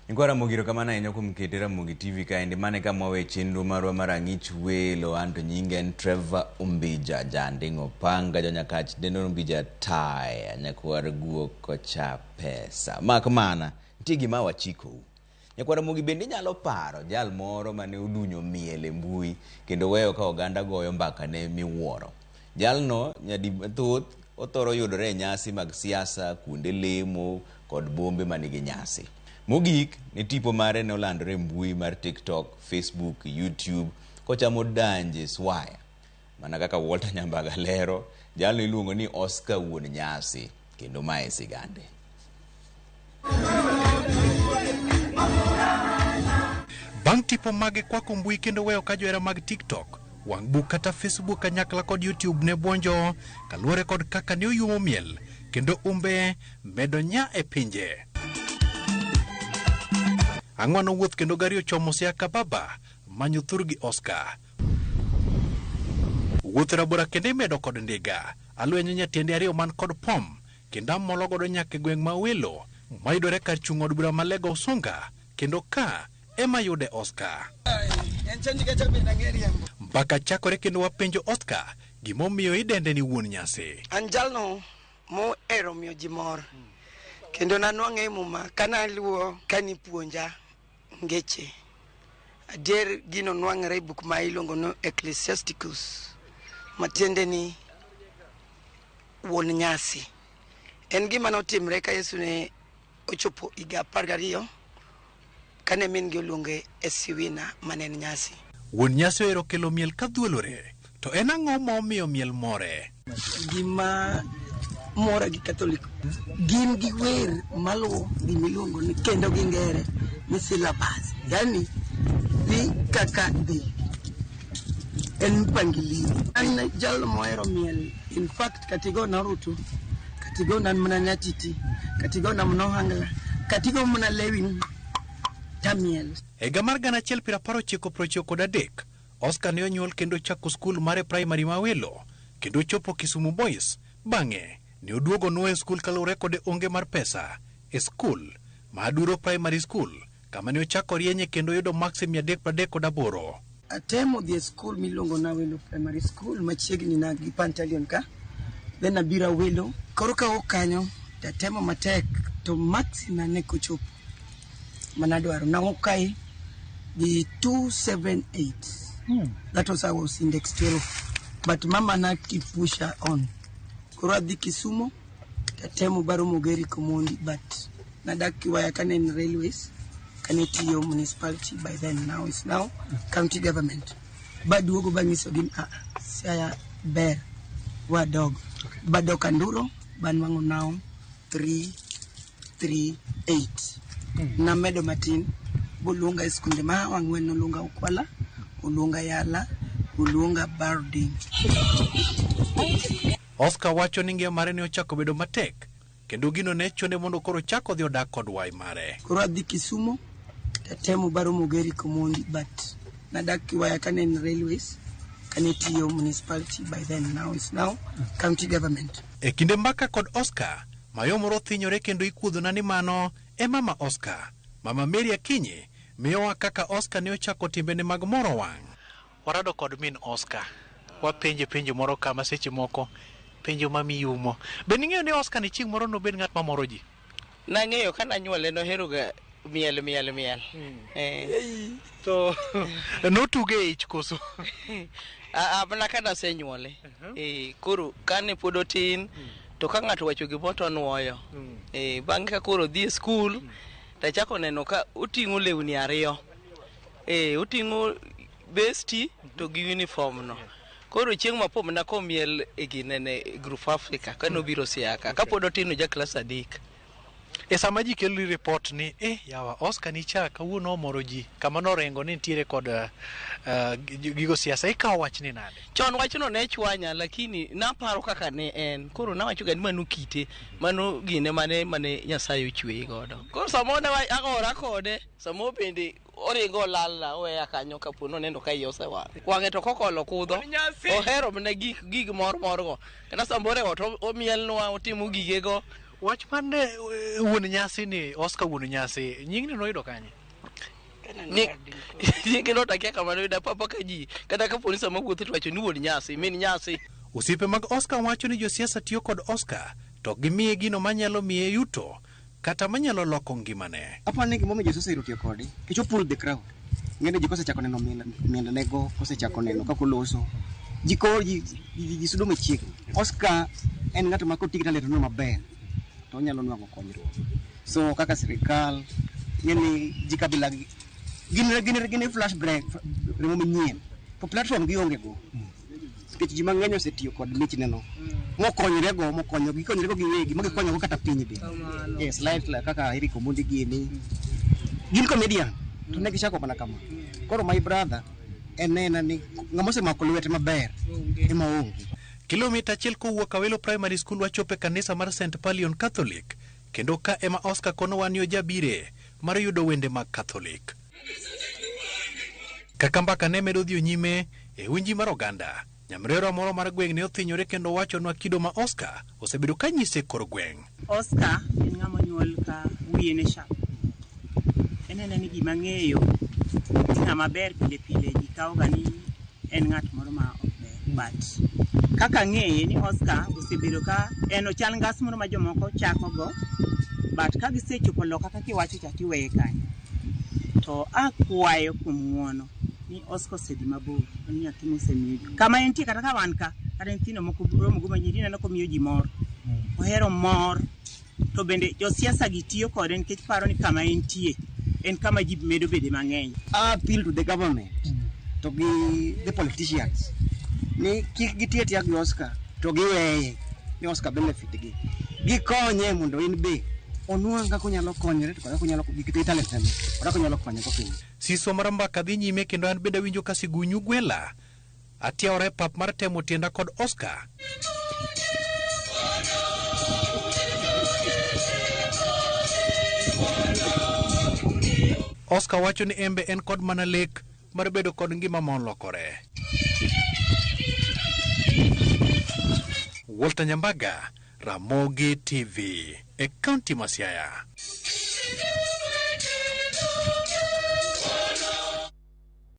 Nyikwa Ramogi erokamano ahinya kuom kete Ramogi TV kaendi. Mano e kama wawe chenro marwa mar Ang'ich Welo. Anto nyinga en Trevor Ombija, Janding' Opanga, Janyakach Dendon Ombija Taya, nyakwar guok kocha pesa. Mak mana, nitie gima wachikou. Nyakwar Ramogi bende inyalo paro jal moro mane odunyo miel e mbui kendo weyo ka oganda goyo mbaka ne miwuoro. Jalno nyadi mathoth othoro yudore e nyasi mag siasa, kuonde lemo kod bombe manigi nyasi. Mogik, ne tipo mare ne olandore e mbui mar TikTok, Facebook, YouTube kochamo danje swaya. Mana kaka Walter Nyambaga lero, jalno iluongo ni Oscar wuon nyasi kendo mae e sigande. Bang' tipo mage kwako mbui kendo weyo ka johera mag TikTok, wang' buk kata Facebook kanyakla kod YouTube ne buonjo kaluwore kod kaka ne oyuomo miel kendo umbe medo nya e pinje. Ang'wano wuoth kendo gari ochomo Siaka Baba manyo thurgi Oscar. Wuoth rabora kendo imedo kod ndiga. Alwenyo nyatiende ariyo man kod pom kendo amolo godo nyaka e gweng' ma Awelo mayudore kar chung' od bura ma Lego Usonga kendo ka ema yude Oscar. Mbaka chakore kendo wapenjo Oscar gimomiyo idende ni wuon nyasi. An jalno mohero miyo ji mor kendo nanwang'e e muma kanaluwo kanipuonja ngeche. Adier gino nwang'ore e buk ma iluongo ni Ecclesiasticus matiende ni wuon nyasi. En gima notimre ka Yesu ne ochopo higa 12 kane min gi oluonge e siwina mane en nyasi. Wuon nyasi ohero kelo miel ka dhuolore. To en ang'o ma omiyo miel more? Gima mora gi Catholic gin gi wer maluwo gimiluongo ni kendo gi ngere ni syllabus. Yani dhi kaka dhi en mpangilio. An jal mohero miel in fact katigona orutu katigona mana nyatiti katigona mana ohangla katigo mana lewin tamiel. Higa mar 1993, Oscar ne onyuol kendo ochako skul mare primary ma Awelo kendo ochopo Kisumu Boys. Bang'e ne oduogo nuoyo skul kaluwore kod onge mar pesa e skul ma Aduro Primary School kama ne ochako rienye kendo yudo maksi 338. Atemo dhi e skul miluongo ni Awelo Primary School machiegni na gi Pantaleon ka. Then abiro Awelo. Koro kawuok kanyo tatemo matek to maksi na ne kochopo manadwaro. Nawuok kae gi 278. That was I was index 12. But mama na keep pusher on. Koro adhi Kisumo tatemo baro Mogeri Komondi but nadak Kiwaya kane en railways kane tiyo municipality by then now is now county government. Baduogo banyisogi ni ah, Siaya ber wadog. Badok Anduro banwang'o now 338. Namedo matin boluonga e skunde ma Ang'wen noluonga Ukwala, oluonga Yala, oluonga Barding. Oscar wacho ni ngima mare ne ochako bedo matek kendo gino ne chune mondo koro ochak odhi odak kod wai mare. Koro adhi Kisumo tatemo baro Mogeri Komondi but nadak Kiwaya kane en railways kane tiyo municipality by then now is now county government. E kinde mbaka kod Oscar, mayo moro thinyore kendo ikuodhona ni mano e mama Oscar. Mama Mary Akinyi miyowa kaka Oscar ne ochako timbene mag moro wang'. Warado kod min Oscar. Wapenje penjo moro kama seche moko penjo ma miyumo. Be ning'eyo ni Oscar ni chieng' moro nobed ng'at mamoro ji? Nang'eyo ka nanyuole nohero ga miel miel miel. Eh. To notuge e ich koso? Ah, ah, mana ka nasenyuole. Eh, koro kane pod otin to ka ng'ato wacho gimoro to onuoyo. Eh, bang'e ka koro odhi e skul tachako neno ka oting'o lewni ariyo. Eh, oting'o besti to gi uniform no. Koro chieng' ma pomna komiel e ginene e Group Africa kane obiro Siaka kapod otin ja klas 3. E sama ji kelo report ni eh yawa Oscar ni cha kawuono omoro ji kama norengo ni nitiere kod gigo siasa ikawo wach ni nade? Chon wachno ne chwanya lakini naparo kaka ne en. Koro nawacho ga ni mano kite, mano gine mane Nyasaye ochweye godo. Koro samoro ne agora kode, samoro bende oringo olalna oweya kanyo kapo ni oneno ka iye osewang'. Wang'e to kokolo kudho, ohero mana gik mor mor go. Kata samoro e ot omielnwa, otimo gigego. Wach mane wuon nyasi ni Oscar wuon nyasi, nyingni noyudo kanye? Nyinge no takia kama noyuda papa ka ji kata kapo ni sama wuotho to wacho ni wuon nyasi min nyasi. Osiepe mag Oscar wacho ni josiasa tiyo kod Oscar to ok gimiye gino manyalo miye yuto kata manyalo loko ngimane. Aparo ni gimomiyo josiasa ohero tiyo kode, nikech o pull the crowd. Ing'eni ji kosechako neno miendnego, kosechako neno kaka oloso, ji koro ji sudo machiegni. Oscar en ng'ato ma koti gi talent no maber, to onyalo nwang'o konyruok. So kaka sirikal, ing'eni ji kabila gi, gin flash break, remo manyien. To platform gionge go. Nikech ji mang'eny osetiyo kod michneno. Mokonyorego, mokonyo, gikonyorego giwegi, ma gikonyogo kata piny be. Yes, like kaka Eric Omondi gini. Gin comedian, to ne gichako mana kama. Koro my brother, en ena ni ng'ama osemako lwete maber, ema onge. Kilomita achiel kowuok Awelo Primary School wachopo e kanisa mar St. Palion Catholic, kendo ka ema Oscar konowa ni ojabire mar yudo wende mag Catholic. Kaka mbaka ne medo dhi nyime e winji mar oganda, nyamrerwa moro mar gweng' ne othinyore kendo wachonwa kido ma Oscar osebedo ka nyise kor gweng'. Oscar en ng'ama onyuol ka wiye ne sharp. En ena ni gima ng'eyo ni ng'ama ber pile pile ji kawo ga ni en ng'at moro ma ok ber. But kaka ang'eye ni Oscar osebedo ka en ochal ngas moro ma jomoko chako go, but ka gisechopo loka kaka iwacho cha tiweye kanyo. To akwayo kuom ng'uono ni Oscar osedhi mabor, en nyathi mosemiyo ji. Kama entie kata ka wan ka, kata nyithindo moko romo go manyiri ineno komiyo ji mor. Ohero mor. To bende josiasa gi tiyo kode nikech paro ni kama entie en kama ji medo bede mang'eny. I appeal to the government, to gi the politicians, ni kik gitie atiya gi Oscar, to giweye ni Oscar benefit gi. Gikonye mondo en be onwang' kaka onyalo konyore to kaka onyalo gi talent ne, kaka onyalo konyo go piny. Siso mar mbaka dhi nyime kendo an bende awinjo ka sigunyu gwela. Atiawora e pap mar temo tienda kod Oscar. Oscar wacho ni embe en kod mana lek mar bedo kod ngima molokore. Walter Nyambaga, Ramogi TV, e kaunti ma Siaya.